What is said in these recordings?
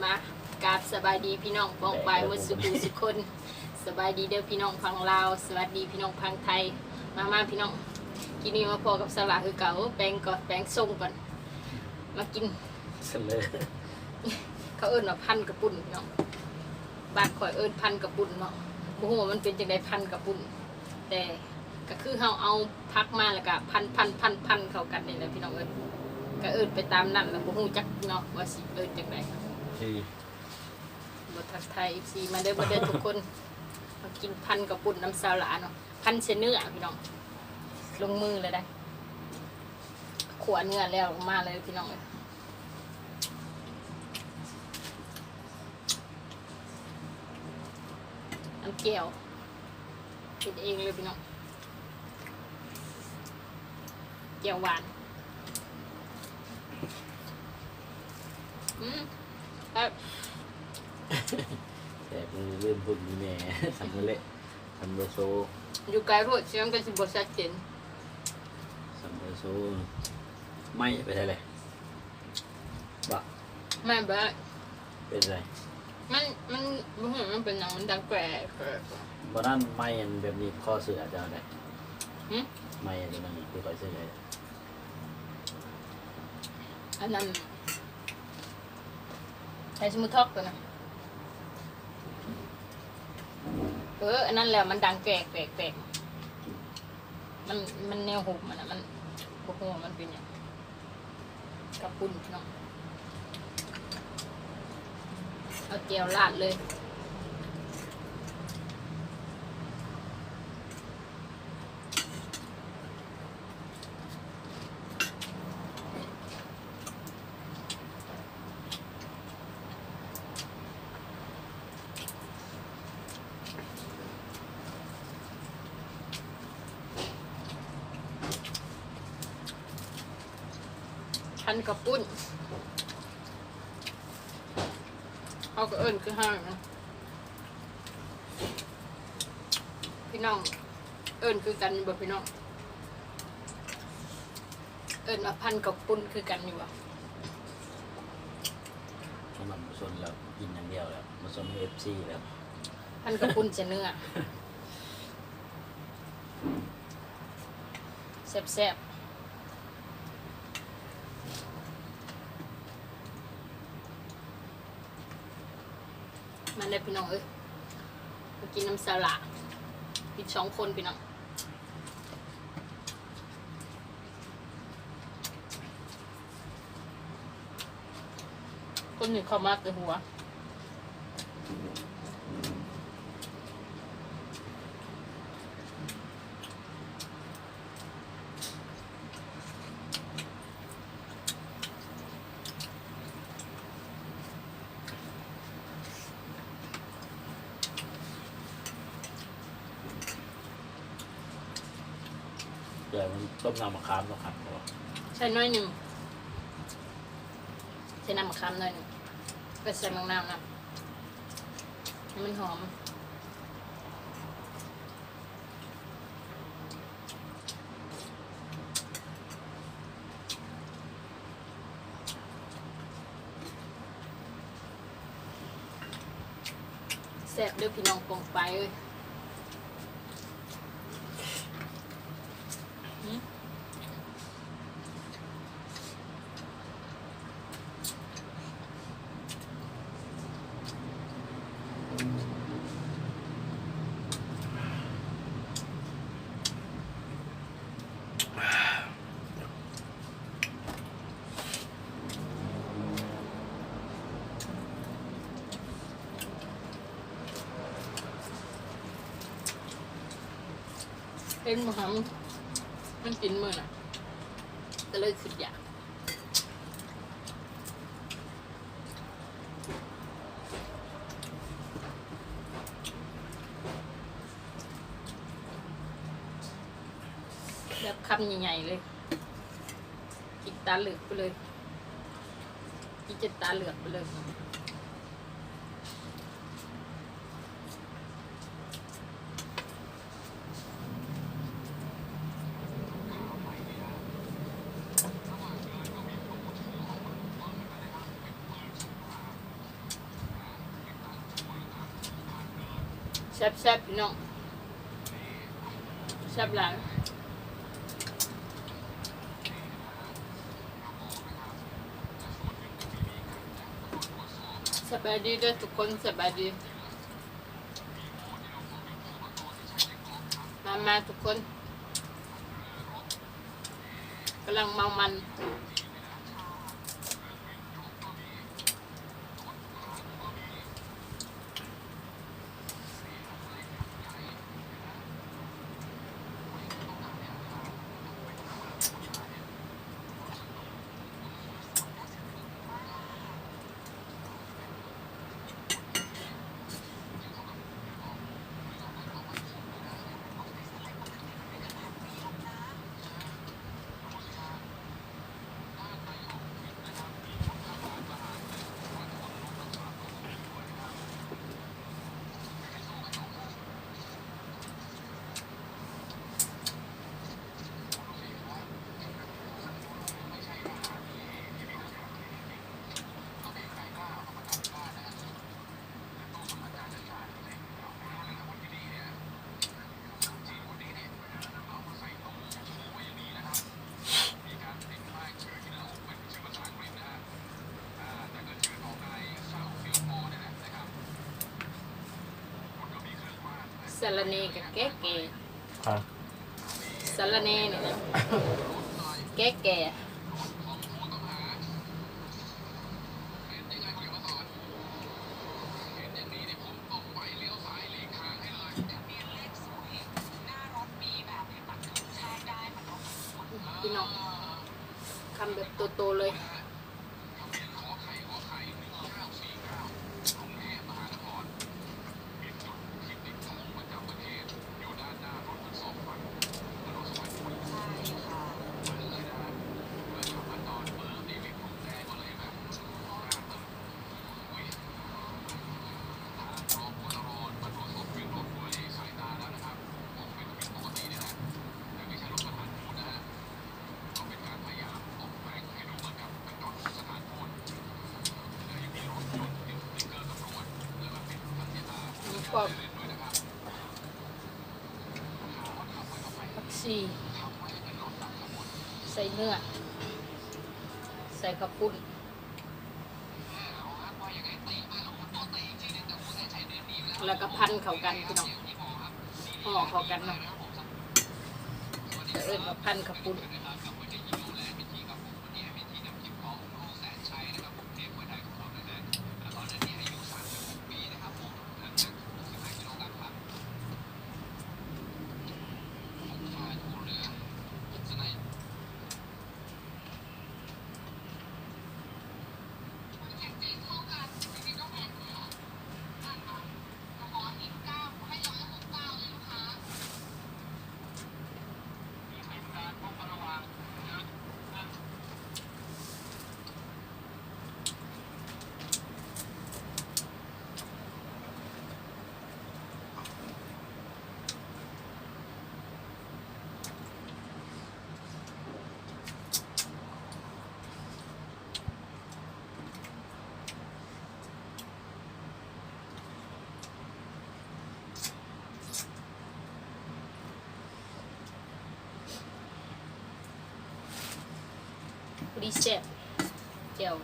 ມາ ກາບສະບາຍດີພີ່ນ້ອງປ້ອງປາຍໝົດສູ່ຜູ້ສູ່ຄົນ. ສະບາຍດີເດີພີ່ນ້ອງຝັ່ງລາວ, ສະຫວັດດີພີ່ນ້ອງຝັ່ງໄທ. ມາ ມາພີ່ນ້ອງ, ກິນນີ້ມາພໍ້ກັບສາວຫຼ້າຄືເກົ່າ. ແປງກ່ອນ, ແປງຊົງກ່ອນ. ມາກິນ ສະເລີ ເຂົາເອີ້ນວ່າພັນກະປຸ້ນພີ່ນ້ອງ, ບ້ານຂ້ອຍເອີ້ນພັນກະປຸ້ນເນາະ. ບໍ່ຮູ້ວ່າມັນເປັນຈັ່ງໃດພັນກະປຸ້ນ, ແຕ່ ກໍຄືເຮົາເອົາຜັກມາ ແລ້ວກໍພັນໆໆໆເຂົ້າກັນນີ້ແຫຼະພີ່ນ້ອງເອີຍ. ກໍເອີ້ນໄປຕາມນັ້ນແຫຼະ, ບໍ່ຮູ້ຈັກເນາະວ່າຊິເອີ້ນຈັ່ງໃດ. ອືມ ບໍ່ທັກທາຍເອັຟຊີ ມາເດີ ມາເດີທຸກຄົນ. ມາກິນພັນກະປຸ້ນນຳສາວຫຼ້າເນາະ, ພັນໃສ່ເນື້ອພີ່ນ້ອງ. ລົງມືແລ້ວໄດ໋, ຂົ້ວເນື້ອແລ້ວ ມາເລີຍພີ່ນ້ອງເອີຍ. ນ້ຳແຈ່ວເຮັດເອງເລີຍພີ່ນ້ອງ, ແຈ່ວຫວານ. ອືມ ແຊບ ແຊບ. ລືມ ລືມພຸດນີ້ແໝ່ ສຳເລັດ ສຳເລັດໂຊ. ຢູ່ໄກໂພດ ສຽງກໍຊິບໍ່ຊັດເຈນ. ສຳເລັດໂຊ ໄມ້ໄປໃສແຫຼະ? ບໍ່ ໄມ້ບໍ່ໄດ້. ເປັນໃດ? ມັນ ມັນ ບໍ່ຮູ້ມັນເປັນຫຍັງ ມັນດັງແກຣກແກຣກ. ບໍ່ນັ້ນໄມ້ອັນແບບໜີບຄໍເສື້ອເຈົ້າໃດ? ຫື? ໄມ້ອັນນັ້ນທີ່ຂ້ອຍຊື້ໃຫ້ ອັນນັ້ນ ໃຊ້ສະມູທອກຕົວນັ້ນ. ເອີ ອັນນັ້ນແຫຼະ ມັນດັງແກຣກແກຣກແກຣກ. ມັນ ມັນແນວຫຸບມັນນະ ມັນ ບໍ່ຮູ້ວ່າມັນເປັນຫຍັງ. ກະປຸ້ນເນາະ, ເອົາແຈ່ວລາດເລີຍ. ພັນກະປຸ້ນ ເຮົາກໍເອີ້ນຄືເຮົານະ ພີ່ນ້ອງ ເອີ້ນຄືກັນຢູ່ບໍ່ພີ່ນ້ອງ? ເອີ້ນວ່າພັນກະປຸ້ນຄືກັນຢູ່ບໍ່? ສຳລັບໝູຊົນແລ້ວ ກິນຢ່າງດຽວແລ້ວ ໝູຊົນເອັຟຊີແລ້ວ. ພັນກະປຸ້ນໃສ່ເນື້ອ ແຊບໆ. ມາເດີພີ່ນ້ອງເອີຍ ມາກິນນຳສາວຫຼ້າ ກິນສອງຄົນພີ່ນ້ອງ. ຄົນນີ້ເຂົ້າມາແຕ່ຫົວ. ແຕ່ມັນຕົ້ມນ້ຳມະຂາມບໍ່ຄັກພໍ ໃສ່ໜ້ອຍໜຶ່ງ ໃສ່ນ້ຳມະຂາມໜ້ອຍໜຶ່ງ ແລ້ວໃສ່ໝາກນາວນຳ ໃຫ້ມັນຫອມ. ແຊບເດີພີ່ນ້ອງປ້ອງປາຍເອີຍ. ເຫັນບໍ່ຫຳ ມັນກິນມື້ນະ ກໍເລີຍຄິດຢາກ. ແບບຄຳໃຫຍ່ໆເລີຍ ກິນຕາເຫຼືອກໄປເລີຍ ກິນຈົນຕາເຫຼືອກໄປເລີຍ. ເ ແຊບໆ ພີ່ນ້ອງ ແຊບຫຼາຍ. ສະບາຍດີເດີທຸກຄົນ ສະບາຍດີ. ມາໆ ທຸກຄົນ ກຳລັງເມົາມັນ. ສາລະເນກໍແກ່ໆ ຮະ? ສາລະເນນີ້ນະ ແກ່ໆ. ພີ່ນ້ອງ ຄຳແບບໂຕໆ ເລີຍ. ຜັກຊີ ໃສ່ເນື້ອ ໃສ່ເຂົ້າປຸ້ນ ແລ້ວກໍພັນເຂົ້າກັນ ພີ່ນ້ອງ ຫໍ່ເຂົ້າກັນເນາະ ເອີ້ນວ່າພັນເຂົ້າປຸ້ນ. ພໍດີແຊບ ແຈ່ວ.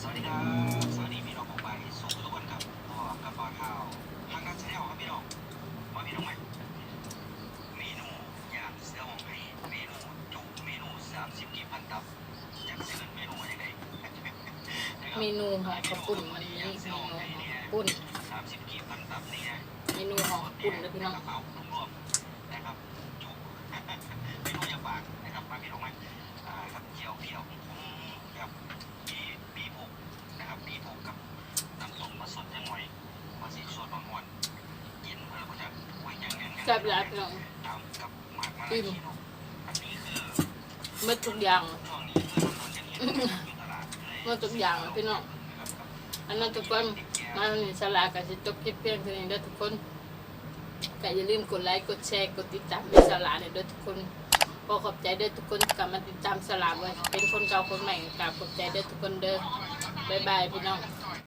ສະຫວັດດີຄັບ ສະຫວັດດີພີ່ນ້ອງປ້ອງປາຍສຸກທຸກຄົນຄັບ ພໍ້ກັບບ່າວທາວທາງດ້ານແຊນແນວຄັບພີ່ນ້ອງ. ມາພີ່ນ້ອງມາ ເມນູຍ່າງເສືອຮ້ອງໄຫ້ ເມນູຈຸ ເມນູສາມສິບກີບພັນຕັບ ຈັກຊິເອີ້ນເມນູວ່າຈັ່ງໃດ. ເມນູຫໍ່ເຂົ້າປຸ້ນ ມັນມີເມນູຫໍ່ເຂົ້າປຸ້ນ ສາມສິບກີບພັນຕັບນີ້ນະ ເມນູຫໍ່ເຂົ້າປຸ້ນເດີພີ່ນ້ອງ. ເອົາລວມໆ ນະຄັບ ຈຸ ເມນູຢ່າປາກນະຄັບ ມາພີ່ນ້ອງມາ ອ່າ ກັບແຈ່ວພຽວຂອງ ແບບ ມີ ແຊບຫຼາຍພີ່ນ້ອງ ອີ່ມ ໝົດທຸກຢ່າງ ໝົດທຸກຢ່າງພີ່ນ້ອງ. ອັນນັ້ນທຸກຄົນ ມານີ້ສາລາກໍຊິຈົບຄລິບພຽງເທົ່ານີ້ເດີທຸກຄົນ. ກໍຢ່າລືມກົດໄລ ກົດແຊ ກົດຕິດຕາມໃຫ້ສາລາແດ່ເດີທຸກຄົນ. ຂໍຂອບໃຈເດີທຸກຄົນທີ່ເຂົ້າມາຕິດຕາມສາລາ ບໍ່ວ່າຊິເປັນຄົນເກົ່າຄົນໃໝ່ ກໍຂອບໃຈເດີທຸກຄົນເດີ. ບາຍບາຍພີ່ນ້ອງ.